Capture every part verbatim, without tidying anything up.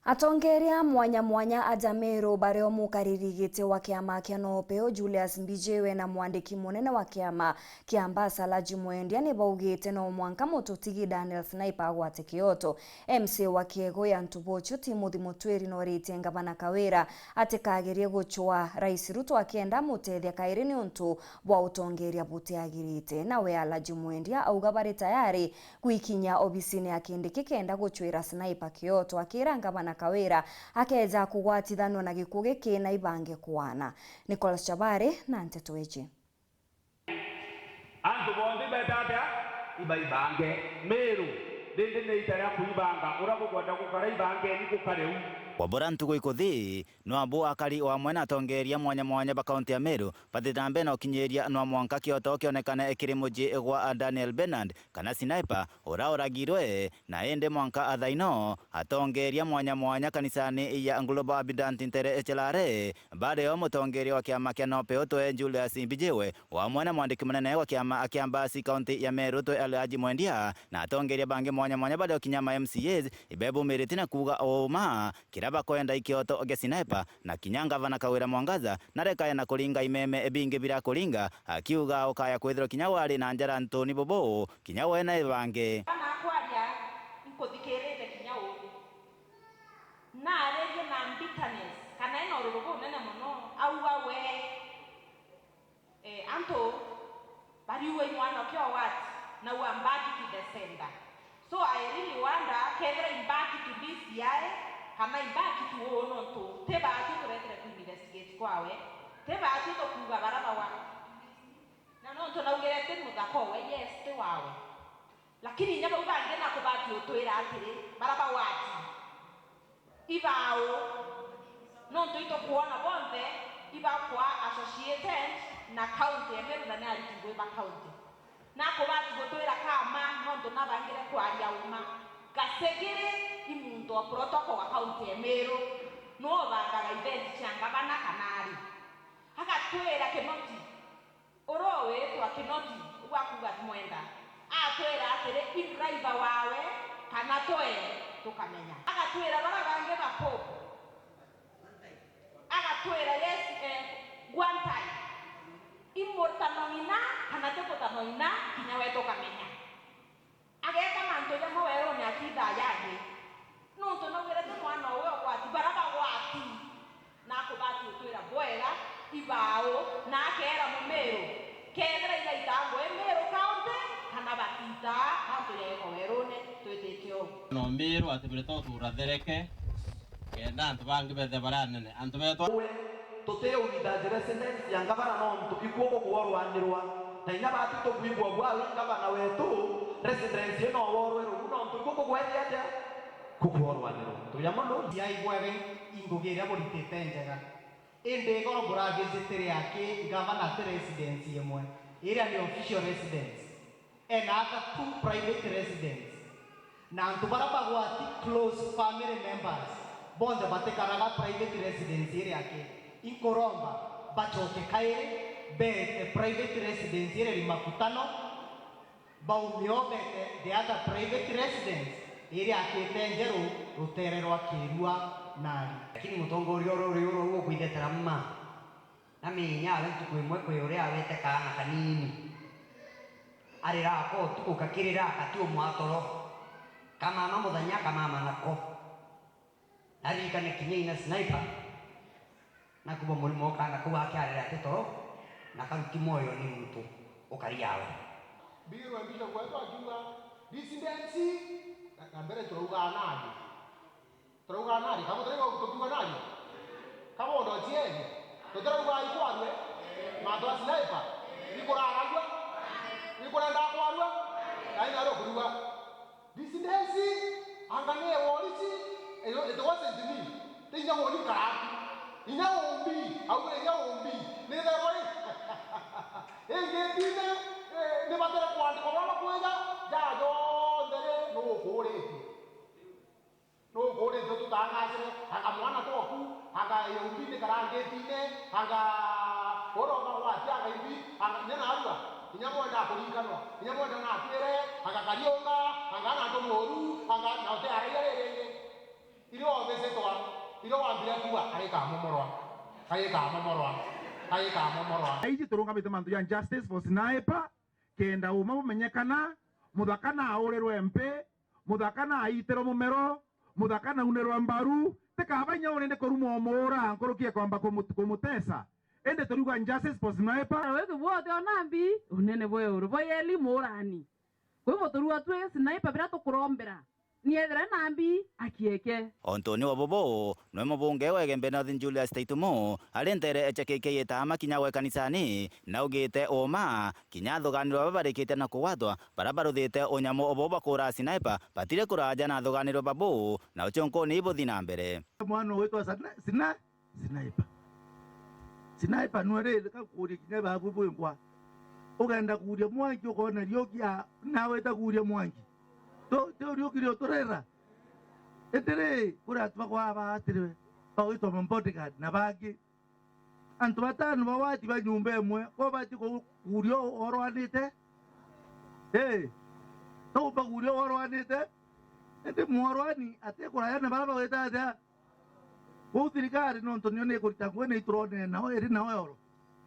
Atongeria mwanya mwanya aja Meru bario mukariri giti wa kiama kia NOPEU Julius Mbijiwe na mwandiki munene wa kiama kia Mbasa Laji Mwendia ni baugite no mwanka mututigi Daniel Sniper agwate kioto. M C A wa Kiego ya Ntubuchu Timothy Mutwiri noritie ngavana Kawira atikagerie gucwa Rais Ruto akienda amutethia kairi niuntu bwa utongeria butiagirite. Nawe Laji Mwendia auga bari tayari gwikinyia obisine ya Kindiki kenda gucwira Sniper kioto, akira ngavana Kawira akeja kugwatithanua na gikuo giki na ibange kwana. Nicholas Chabari na nteto iji. Antu bonthe ibeta atia? Iba ibange. Meru, rindi ni ita ria kuibanga. Uria bukwenda gukara ibangeni, gukare u. Kwabura ntugu ikuthi, nwabu akari o amwe na atongeria mwanya mwanya ba kaunti ya Meru batithambe na ukinyiria nwa mwanka kioto kionekane kiri mucii gwa Daniel Bernard kana Sniper ura uragirwe, na indi mwanka athaino atongeria mwanya mwanya kanisani ya Global Abundant Ntere Echelare, bario mutongeria wa kiama kia NOPEU twe Julius Mbijiwe, o amwe na mwandiki munene wa kiama kia Mbasi kaunti ya Meru twe Alhaji Mwendia, na atongeria bangi mwanya mwanya bario kinya ma M C As ibebumiritie na kuuga uuma kiria bakwenda i kioto gia Sniper, na kinya ngavana Kawira Mwangaza narekae na kuringa imeme bingi bira kuringa, akiuga ukaya kwithirwa kinya wari na njara ntuni bubu, kinya we na ibange. Kana akwaria, nkuthikirite kinya uu. Naaririe na bitterness, kana ena ururu bunene mono, auga we, eh, antu bariuga i mwanokio wa what? Now I'm back to the sender. So I really wonder kethira I'm back to this yae, kana I'm back to uu, nontu ti baatwi turetere ku investigate kwawe, ti baatwi tukuuga bara bawa. Na nontu naugire ti muthaka owe, yes, ti wawe. Lakini inya bau bangi nakubati utwira atiri, bara bawati ibao, nontu itukwona bonthe ibakwa associated na county ya Meru na ni ariti ngui ba county. Nakubati gutwira kama, nontu nabangire kwaria uma. Gasegiri i muntu wa protocol wa county ya Meru, nwe ubangaga event cia ngavana kana ari. Agatwira Kinoti, ura witwa Kinoti, ugwa kuuga Mwenda, atwira atiri, i driver wawe kana twe tukamenya. Agatwira bara bangi ba Pope, agatwira, yes, eh, Gwantai, i mutano ng'ina kana ti mutano ng'ina, kinya we tukamenya. Ageeka mantu jamwe weerune akiithaa jangi, nontu naugire ti mwana uwe ugwati, bara bagwati. Nakubati utwira bwega, ibao, na akeera Mumiru, kethira igaita ngui Miru County, kana batiitaa antu yeeko weerune, twitite uu. No Miru ati bure to turathereke, kenda antu bangi bethe baria anene. Antu beetwa. Uwe, tutiugiitha residence ya ngavana nontu ikuo gukworwanirwa, na inya baati tukwigua bwawe ngavana wetu, residence ino worwe rugu nontu ikuo gukwetia atia? Gukworwanirwa. Tuya mono. Ciai bwega i ngugi iria buritite njega. Indi igoro buravizitire aki ngavana ati residence imwe, iria ni official residence. Ena aka two private residence. Na antu bara bagwati close family members, bonthe batikaraga private residence iria aki. Inkuromba bacoke kairi, beete private residence iria iri Makutano, baume o beete the other private residence iria akite njeru rutere rwa Kirua nari. Lakini mutongoria uru uri uru ukwithetera mma. Na minya awe ntuku imwe kwi uria awite kaana kaniini. Ariraga ko utuku, kakirira, gatiumwa toro. Kamama muthenya, kamama nako. Naririkane kinya ina Sniper, nakuba murimo wa kaana kau akiarire ati toro, na karuti mwoyo ni muntu ukari awe. Mbigirwe mbishopu wetu akiuga, "This dance," na, na mbere turaugaa nani? Turauga nari, ka butirauga tukiuga nari? Ka bondo cieni? Tutirauga ikwarue? Mantu a Sniper? Ikuraragua? Ikurenda kwarua? Na ina ro kurua. This days, anga ni worisi, it wasn't me. Ti inya woni karaku. Inya umbi, au inya umbi. Ni the boy. Ingi tine, eh, ni batere kwandikwa baba kwega, ja jonthe ri, nukuritwe. Nukuritwe tutangacire, anga mwana twoku, anga iumbi ni karangitine, anga uroma gwati, anga imbi, anga inya narua, inya mwenda kurikanwa, inya mwenda natwire, anga Kariunga, anga na antu moru, anga na uti araia riringi. Iri obese Yo wambire kuuga, "Kagika momorwa, kagika momorwa, kagika momorwa." Aiji turungamite mantu ja justice for Sniper, kenda uma bumenyekana, muthaka na aurirwe mpi, muthaka na aitirwe mumero, muthaka na unirwa mbaru, tikaba inya urinde kurumwa umuura nkuruki ya kwamba kumu-, kumutesa. Indi turiuga justice for Sniper. Wetu bwote ona mbi, unene bwe uru, bwa yeli murani. Kwi muturua twi Sniper bira tukurombera. Niethire na mbi akieke. Ontuni wa bubu, nwe mubunge wa Igembe North Julius Taitumo, ari ntere echa K K itaama kinya gwe kanisani, na augite uma, kinya athuganirwa baba barikitie na kugwatwa, bara baruthite unyamu ubu bwa kuura Sniper, batiri kuraja na athuganirwa babu, na uchunkuni ibuthi na mbere. Mwana witwa Sna-, Sna-, Sniper. Sniper nwe riri, kakuria kinya babu bwingwa. Ugenda kuria Mwangi, ukona Riuki, a, nawe ta kuria Mwangi. Tu, ti Riuki rio turera. Indi ri, kuri antu bakwa baatiriwe, bagwitwa ma bodyguard na bangi. Antu batano bawati ba nyumba imwe, ko bati ku-, kuria u-, orwanite? Ii. Taumba kuria orwanite? Indi mworwani atikuraya na bara bagwita atia? Kwou thirikari nontu nio nikurita ngugi na ituronene nao iri nao oro.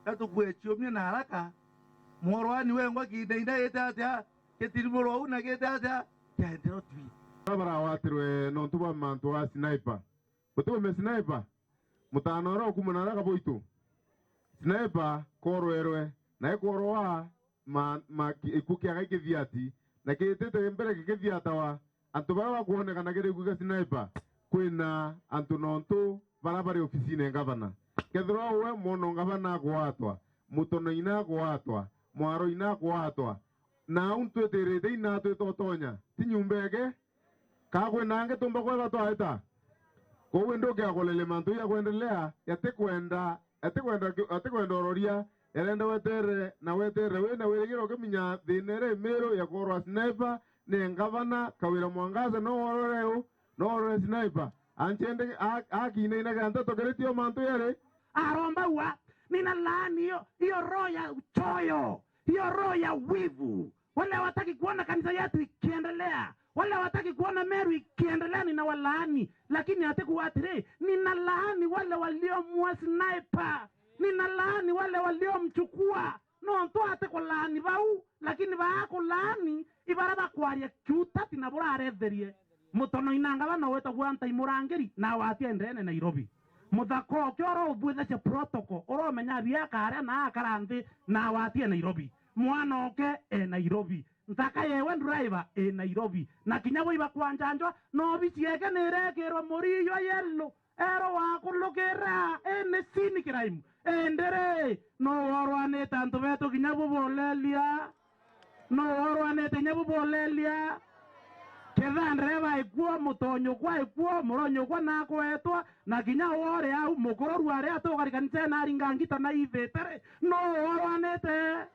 Ka tukue ciumia na haraka, mworwani wengwa kiindainda gite atia? Gitirimurwa uu na gite atia? Kiaenderwa twi. Bara barawatirwe nontu bwa mantu a Sniper. Buti ume Sniper? Mutano uria ukuuma na haraka boitu. Sniper korwerwe, na ikworwa ma, ma, ki-, gikuo kiaga gikithiati, na kiitite mbere gikithiatawa, antu baria bakwonekana kiri gikuo kia Sniper, kwina antu nontu baria bari ofisine ya ngavana. Kethirwa uwe mwono ngavana agwatwa, mutono ina agwatwa, mwaro ina agwatwa, na au ntwitirite ina twitotonya, ti nyumba eke? Ka kwina angi tumba kwetha twaita? Kwou indi ukiakolele mantu ya kwendelea, yatikwenda, yatikwenda ki-, yatikwenda uroria, yarenda wetere na wetere wi na wirigiro ukiminya thina iria imiru ya kuorwa Sniper ni ngavana Kawira Mwangaza, no worore u, no worore Sniper. Anchende a-, akinaina kia nteto kiri tio mantu yari. Aromba ua, ninalaani hiyo, hiyo roho ya uchoyo, hiyo roho ya wivu. Wale hawataki kuona kanisa yetu ikiendelea, wale hawataki kuona Meru ikiendelea, ninawalaani. Lakini ati kuwa atiri, ninalaani wale waliomua Sniper, ninalaani wale waliomchukua. Nontu ati kulaani bau, lakini baakulaani ibara bakwaria kiutati na buraretherie. Mutono inanga bana wetagwa Antai Murangiri, nawe atiendene Nairobi. Muthaka uki oro ubwithacia protocol, uromenya abia akaria na akara nthi, nawe atie Nairobi. Mwana oke e Nairobi. Nthaka yewe driver e Nairobi. Na kinya bwi bakwanjanjwa, no bici eke nirekirwa muriyo yellow. Ero wakulukira, ene sini kiraimu. Endere, no worwanite antu betu kinya bubolelia. No worwanite kinya bubolelia. Ketha ndereba ikuo, mutonyukwa ikuo, muronyukwa nakwetwa, na kinya wore au, mukuru rware atukarikanisene aringa ngita na ithitere. No worwanite.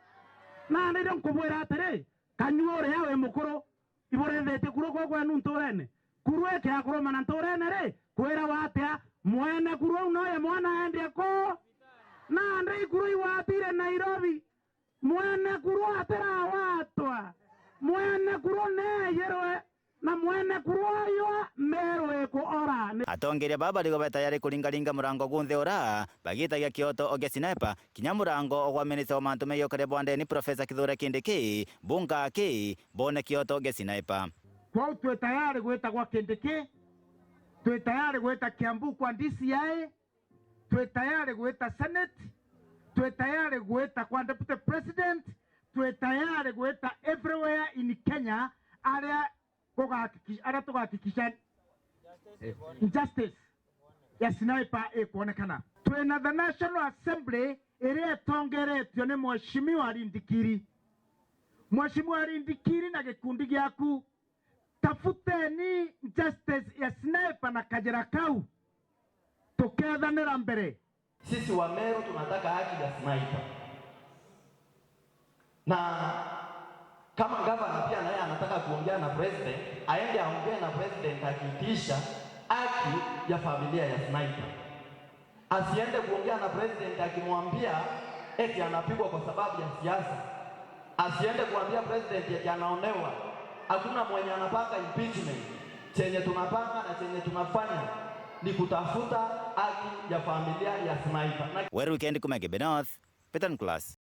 Na ndio nkubwira atiri, kanyua uri awe mukuru. Iburethetie kuru kuu kwenu nturene? Kuru ikiakurumana nturene ri, kwirawa atia? Mwene kuru au noye mwana aendie kuu? Nandi ikuru igwatire Nairobi. Mwene kuru atirawatwa. Mwene kuru neeyirwe. Na mwene kuru oywa Meru ikuora. Atongeria baba barigo be tayari kuringaringa murango gunthe ura bagitagia kioto o gia Sniper, kinya murango ogwa minista wa mantu megiukare bwa ndeni Professor Kithure Kindiki, bunga aki, bone kioto gia Sniper. Kwou twi tayari gwita gwa Kindiki, twi tayari gwita Kiambu kwa D C I, twi tayari gwita Senate, twi tayari gwita kwa Deputy President, twi tayari gwita everywhere in Kenya aria kugakiki-, aria tugakikisha justice ya Sniper ikwonekana. Twina the National Assembly iria itongeretio ni Mheshimiwa Rindikiri. Mheshimiwa Rindikiri na gikundi giaku, tafuteni justice ya Sniper na kajira kau, tukethanira mbere. Sisi wa Meru tunataka haki ya Sniper. Na kama gavana pia naye anataka kuongea na president, aende aongee na president akiitisha haki ya familia ya Sniper. Asiende kuongea na president akimwambia eti anapigwa kwa sababu ya siasa. Asiende kuambia president eti anaonewa. Hakuna mwenye anapanga impeachment. Chenye tunapanga na chenye tunafanya ni kutafuta haki ya familia ya Sniper. Na Weru Weekend kuma Embu North, Peter Nicholas.